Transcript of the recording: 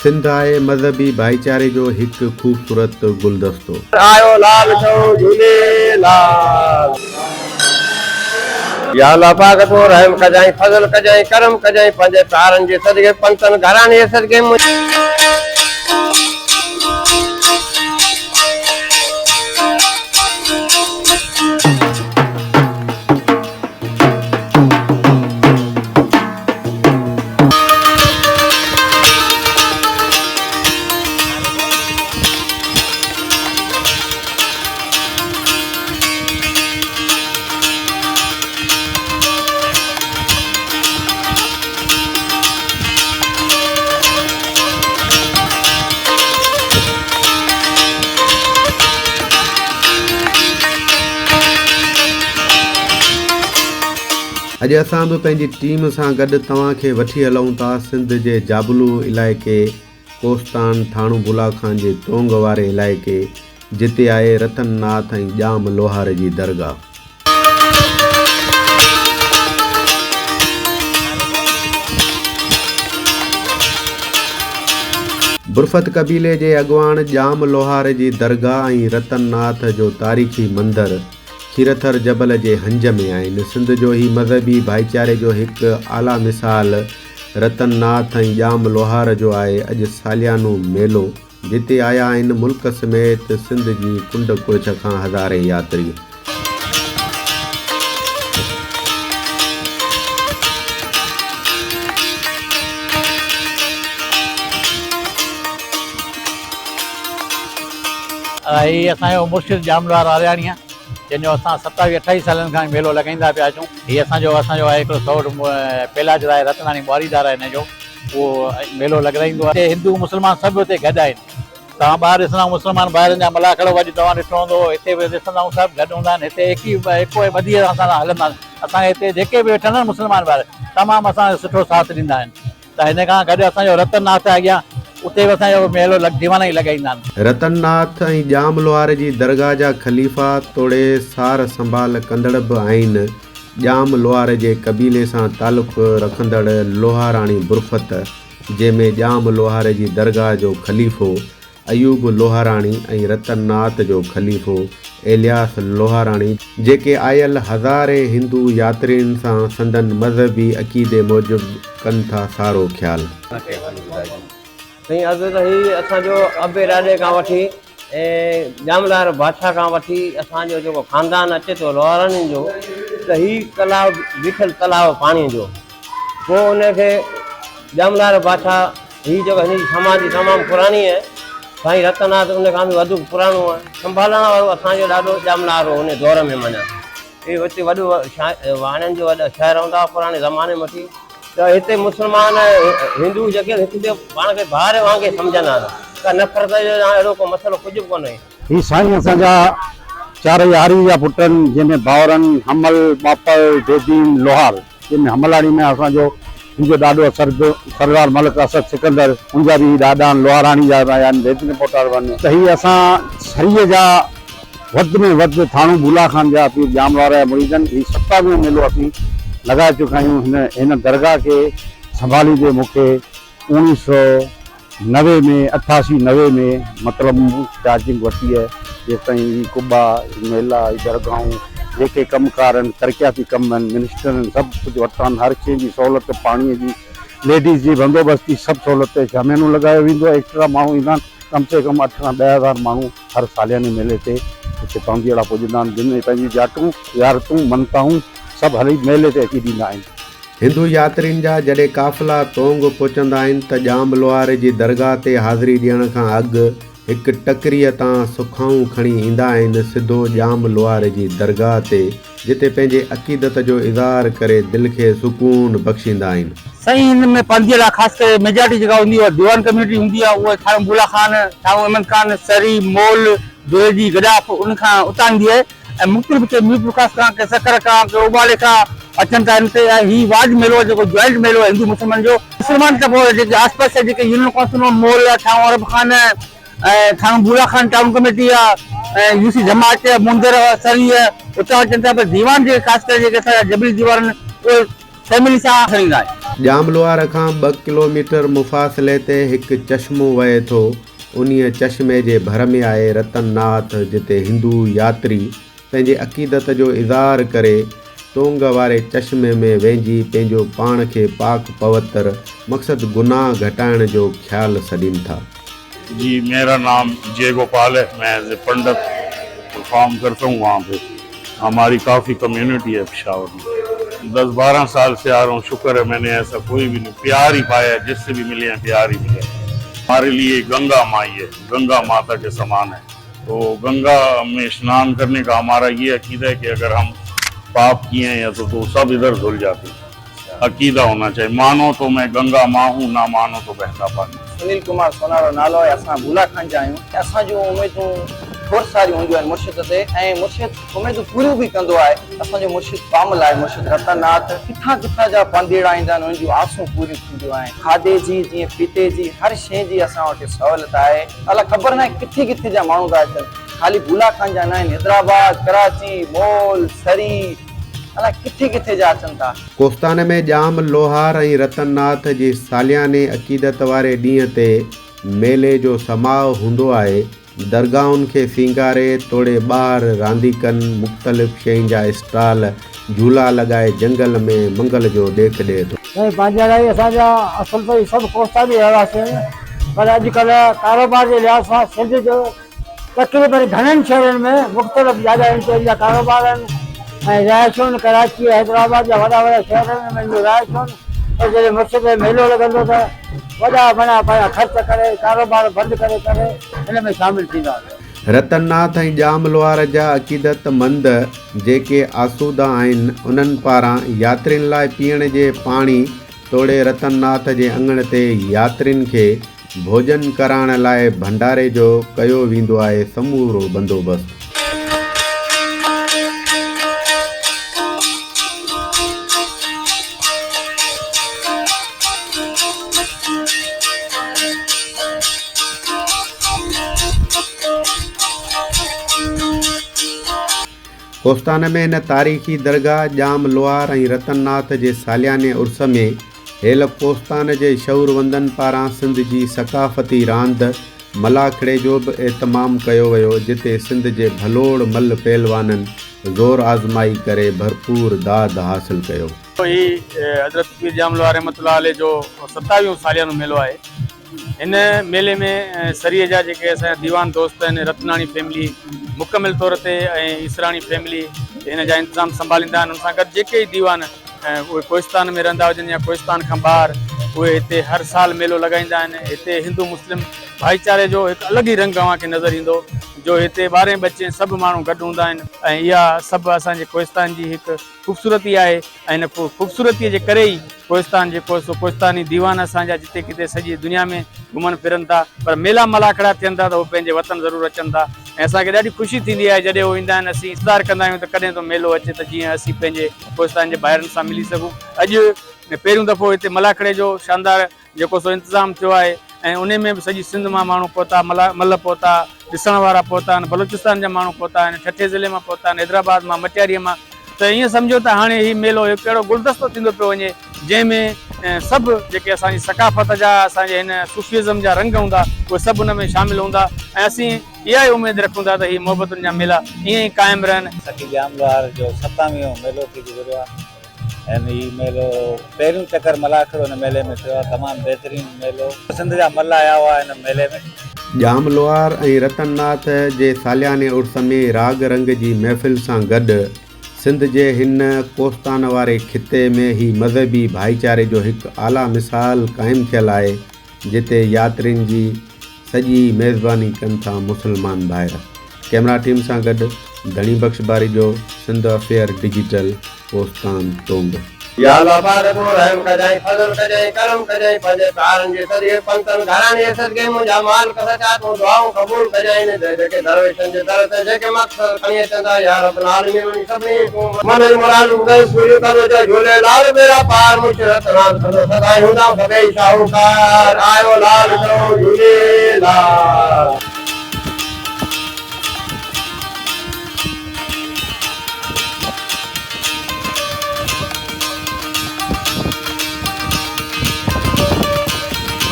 سنڌ آهي مذهبي ڀائيچاري جو هڪ خوبصورت گلدستو. آيو لال چئو جهوليلال. يا الله پاڪ تون رحم ڪجانء فضل ڪجانء ڪرم ڪجانء پنهنجي پيارن جي صدقي پنتن گهراڻي جي صدقي منهنجي. اڄ اسان به پنهنجي ٽيم سان گڏ توهان کي وٺي هلون ٿا سنڌ جي جابلو علائقي ڪوستان ٿاڻو بولا خان جي تونگ واري علائقي جتي آهي رتن ناٿ ۽ ڄام لوهار جي درگاهه. برفت قبيلي جي اڳواڻ ڄام لوهار جي درگاهه ۽ رتن ناٿ جو تاريخي مندر کيرٿر جبل جي هنج ۾ آهن. سنڌ جو هي مذهبي ڀائيچاري جو هڪ اعليٰ مثال رتن ناٿ ۽ ڄام لوهار جو آهي. اڄ ساليانو ميلو جتي آيا آهن ملڪ سميت سنڌ جي ڪنڊ ڪڙڇ کان هزارين ياتري. هي اسان جو مرشد ڄام لوهار آرياڻي آهي جنهن جو اسان ستاويهه اٺاويهه سالن کان ميلو لڳائيندا پيا اچون. هي اسان جو اسان جو آهي هڪڙو سئوٽ پهلاج راء رتناڻي ٻواريدار آهي هن جو اهو ميلو لڳرائيندو آهي. هتي هندو مسلمان سڀ هتي گڏ آهن. توهان ٻاهر ڏسندا مسلمان ڀائرن جا ملاکڙو اڄ توهان ڏٺو هوندو هتي به ڏسندا آهيون سڀ گڏ هوندا آهن هتي ايڪي ايڪو ۽ ٻڌي اسان سان هلندا آهن. اسان کي هتي جيڪي به ويٺل آهن مسلمان ڀائر تمام اسان کي سٺو ساٿ ڏيندا آهن. ته هن کان گڏ اسان جو رتن ناٿ آهي اڳيان اتي به اسان جو ميلو لڳ ديوانا ئي لڳائيندا آهن. رتن ناٿ ۽ ڄام لوهار جي درگاهه جا خليفا توڙي سار سنڀال ڪندڙ به آهن. ڄام لوهار جي قبيلي سان تعلق رکندڙ لوهاراڻي برفت، جنهن ۾ ڄام لوهار جي درگاهه جو خليفو ايوب لوهاراڻي ۽ رتن ناٿ جو خليفو ايلياس لوهاراڻي، جيڪي آيل هزارين هندو ياترين سان سندن مذهبي عقيدي موجب ڪن ٿا سارو خيال. سائين عرض ته هي اسان جو ابي ڏاڏي کان وٺي ۽ ڄام لهر بادشاهه کان وٺي اسان جو جيڪو خاندان اچي ٿو لوهاراڻين جو ته هي تلاء بيٺل تلاء پاڻي جو پوء ان کي ڄام لهر بادشاهه هي جيڪو هن جي سماڌي تمام پراڻي آهي. سائين رتناٿ ان کان به وڌيڪ پراڻو آهي. سنڀالڻ وارو اسان جو ڏاڏو ڄام لهر هو ان دور ۾ معنيٰ هي هتي وڏو واڻين جو وڏو شهر هوندا هئا پراڻي زماني ۾ وٺي ته هتي مسلمان ۽ هندو جيڪي هڪ ٻئي پاڻ کي ڀائر وانگي سمجهندا هئا ڪا نفرت جو يا اهڙو ڪو مسئلو ڪجهه به ڪونه هو. هي سائين اسان جا چارئي آري جا پٽ آهن جنهن ۾ ڀائرن حمل، ٻاپل، بيدين، لوهار. جنهن ۾ حملاڻي ۾ اسان جو هن جو ڏاڏو اسد سردار ملڪ اسد سڪندر ان جا به هي ڏاڏا آهن لوهاراڻي جا به آهن بيدين پوٽا به آهن ته هي اسان سريء جا وڌ ۾ وڌ ٿاڻو بولا خان جا پير ڄام وارا جا مريد آهن هي ستاويهون ميلو اسين لڳائي چڪا آهيون هن هن درگاهه کي سنڀاليندي مون کي اوڻيهه سو 90 ۾ 88 90 ۾ مطلب مون چارجنگ ورتي آهي جيستائين هي قبا هي ميلا هي درگاهون جيڪي ڪم ڪار آهن ترقياتي ڪم آهن منسٽرن سڀ ڪجهه ورتا آهن هر شيء جي سهولت پاڻي جي ليڊيز جي بندوبست جي سڀ سهولت شاميانو لڳايو ويندو آهي ايڪسٽرا ماڻهو ايندا آهن ڪم سي ڪم اٺ کان 10,000 ماڻهو هر سالياني ميلي تي هتي پانڌيئڙا پڄندا آهن جن ۾ پنهنجون جاٽون زيارتون منتائون سڀ هلي ميلي تي اچي ڏيندا آهن. هندو ياترين جا جڏهن قافلا تونگ پهچندا آهن ته ڄام لوهار جي درگاهه تي حاضري ڏيڻ کان اڳ هڪ ٽڪريء تان سکائون کڻي ايندا آهن سڌو ڄام لوهار جي درگاهه تي جتي پنهنجي عقيدت جو اظهار ڪري دل کي سڪون بخشيندا آهن. سائين هن ۾ پنهنجي لاء خاص ڪري ميجارٽي جيڪا هوندي اها ديوان ڪميونٽي هوندي آهي اها ٿاڻو بولا خان، ٿاڻو احمد خان، سري، مول، دوريجي، گڏاف ان کان اتان ايندي آهي. ۽ مختلف ڪي ميرپورخاص کان ڪي سکر کان ڪي اوٻاڙي کان اچن ٿا هن تي ۽ هي واحد ميلو آهي جيڪو جوائنٽ ميلو آهي هندو مسلمان جو. مسلمان ته پوء جيڪي آس پاس جا جيڪي يونين ڪائونسلون مول آهي ٿاڻو عرب خان ۽ ٿاڻو بولا خان ٽائون ڪميٽي آهي ۽ يو سي جماعت موندر سري اتان اچن ٿا پر ديوان جيڪي خاص ڪري جيڪي اسان جا جبلي ديوان آهن اهي فيملي سان ايندا آهن. ڄام لوهار کان ٻه ڪلوميٽر مفاصلي تي هڪ چشمو وهي ٿو. انهيء چشمي جي ڀر ۾ آهي رتن ناٿ، جتي هندو ياتري پنهنجي عقيدت جو اظهار ڪري تونگ واري چشمي ۾ وينجهي پنهنجو پاڻ کي پاڪ پوتر مقصد گناهه گهٽائڻ جو خيال سڏين ٿا. جي ميرا نام جي گوپال هي مين ايز اي پنڊت پرفارم ڪرتا هون وهان پي هماري ڪافي ڪميونٽي هي پشاور مين دس بارهن سال سي آ رها هون شڪر هي مين ني ايسا ڪوئي ڀي نهي پيار هي پايا هي جس سي ڀي ملي هين پيار هي ملي هي هماري ليي گنگا مائي هي گنگا ماتا ڪي سمان هي تو گنگا مين اشنان ڪرني ڪا همارا يي عقيده هي ڪي اگر هم پاپ ڪيي هين يا تو سب ادهر ڌل جاتي هين عقيده هونا چاهيي مانو تو مين گنگا مان هون نا مانو تو بهتا پاني. سنيل ڪمار سونارو نالو آهي اسان ڀولا خان جا آهيون اسان جون اميدون کوڙ ساريون هونديون آهن مرشد تي ۽ مرشد اميدون پوريون به ڪندو آهي اسان جو مرشد ڪامل آهي مرشد رتن ناٿ ڪٿان ڪٿان جا پانڌيئڙا ايندا آهن انهن جون آسون پوريون ٿينديون آهن کاڌي جي جيئن پيتي جي هر شيء جي اسان وٽ سهولت آهي الاء خبر ناهي ڪٿي ڪٿي جا ماڻهو ٿا اچن خالي ڀولا خان جا ناهن حيدرآباد ڪراچي مول سري الاء ڪٿي ڪٿي جا اچن ٿا. ڪوستان ۾ ڄام لوهار ۽ رتن ناٿ جي سالياني عقيدت واري ڏينهن تي ميلي جو سماء هوندو آهي. درگاهن کي سينگاري توڙي ٻاهر رانديڪن، مختلف شين جا اسٽال، جهولا لڳائي جنگل ۾ منگل جو ڏيک ڏئي ٿو. سائين پنهنجا اسان جا اصل ته هي سڀ ڪوستاني رهواسي آهن پر اڄڪلهه ڪاروبار جي لحاظ سان سنڌ جو تقريبن گهڻن شهرن ۾ مختلف جاڳهين تي ان جا ڪاروبار آهن ۽ رهائشون ڪراچي حيدرآباد جا وڏا وڏا شهر آهن ان ۾ رهائشون پر جڏهن مرشد جو ميلو لڳندو ته وڏا معنيٰ پنهنجا خرچ ڪري ڪاروبار بند ڪري ڪري ان ۾ شامل ٿيندا آهن. رتن ناٿ ۽ ڄام لوهار جا عقيدتمند جيڪي آسودا آهن انهن پاران ياترين لاء پيئڻ جي پاڻي توڙي رتن ناٿ جي اڱڻ تي ياترين کي ڀوڄن ڪرائڻ لاء ڀنڊاري جو ڪيو ويندو آهي سمورو بندوبست. ڪوستان ۾ هن تاريخي درگاهه ڄام لوهار ۽ رتن ناٿ جي سالياني عرس ۾ هيل ڪوستان جي شعوروندن پاران سنڌ جي ثقافتي راند ملاکڙي جو به اهتمام ڪيو ويو جتي سنڌ جي ڀلوڙ ملهه پهلوانن زور آزمائي ڪري ڀرپور داد حاصل ڪيو. هي حضرت پير ڄام لوهار رحمة الله عليه جو ستاويهون ساليانو ميلو آهي. هن ميلي ۾ سريء جا جيڪي اسان جا ديوان دوست آهن رتناڻي فيملي مڪمل طور تي ۽ ايسراڻي فيملي هن جا انتظام سنڀاليندا آهن ان سان گڏ جيڪي ئي ديوان اهي ڪوهستان ۾ رهندا هجن يا ڪوهستان کان ٻاهر اهي هتي هر سال ميلو لڳائيندا آهن هتي هندو مسلم ڀائيچاري جو هڪ الڳ ئي رنگ اوهان کي نظر ايندو جو هتي ٻارين ٻچين سڀ ماڻهو گڏ هوندا آهن ۽ اها سڀ اسان جي ڪوهستان جي هڪ خوبصورتي آهي ۽ ان خوبصورتيء جي ڪري ئي ڪوهستان جيڪو سو ڪوهستاني ديوان اسان جا جتي ڪٿي سڄي دنيا ۾ گهمن ڦرن ٿا پر ميلا ملاکڙا ٿين ٿا ته هو پنهنجي وطن ضرور اچن ٿا ۽ اسان کي ڏاڍي خوشي ٿيندي آهي جڏهن هو ايندا آهن اسين انتظار ڪندا آهيون ته ڪڏهن ٿو ميلو اچي ته جيئن اسين پنهنجي ڪوهستان جي ڀائرن سان ملي سگهون اڄ پهريون دفعو هتي ملاکڙي جو شاندار جيڪو سو انتظام ٿيو آهي ۽ انهي ۾ به سڄي سنڌ مان ماڻهو پهتا، ملهه پهتا، ڏسڻ وارا پهتا آهن، بلوچستان جا ماڻهو پهتا آهن، ٺٽي ضلعي مان پهتا آهن، حيدرآباد مان، مٽياريء مان ته ائين سمجهو ته هاڻي هي ميلو هڪ اهڙو گلدستو ٿيندو پيو وڃي جنهن ۾ سڀ جيڪي اسان جي ثقافت جا اسان جي هن صوفيزم جا رنگ هوندا اهي سڀ ان ۾ شامل هوندا ۽ اسين اها ئي اميد رکون ٿا ته هي محبتن جا ميلا ائين ئي قائم رهن. سخي ڄام لوهار جو ستاويهون ميلو ٿي گذريو آهي. ۽ هي ميلو پهريون چڪر ملاکڙو هن ميلي ۾ ٿيو آهي تمام بهترين ميلو سنڌ جا ملهه آيا هئا هن ميلي ۾. ڄام لوهار ۽ رتن ناٿ جي سالياني عرس ۾ راڳ رنگ جي محفل سان گڏ سنڌ جي هن ڪوستان واري خطي ۾ هي مذهبي ڀائيچاري جو هڪ اعليٰ مثال قائم ٿيل آهي جتي ياترين جي سڄي ميزباني ڪن ٿا مسلمان ڀائر. ڪئميرا ٽيم سان گڏ ڌڻي بخش باريجو، سنڌ افيئر ڊجيٽل، ڪوستان، ٽونگ. يا الله پاڪ تون رحم ڪجانء فضل ڪجانء ڪرم ڪجانء پنهنجي پيارن جي صدقي پنتن گهراڻي جي صدقي منهنجا مالڪ سچا تون دعائون قبول ڪجانء انهن جيڪي درويشن جي در تي جيڪي مقصد کڻي اچن ٿا يا رب العالمين انهن سڀني جون من جون مرادون پوريون ڪندو جئي جهوليلال ٻيڙا پار مرشد رتنان سندو سدائين هوندا سڀيئي شاهوڪار آيو لال چئو جهوليلال.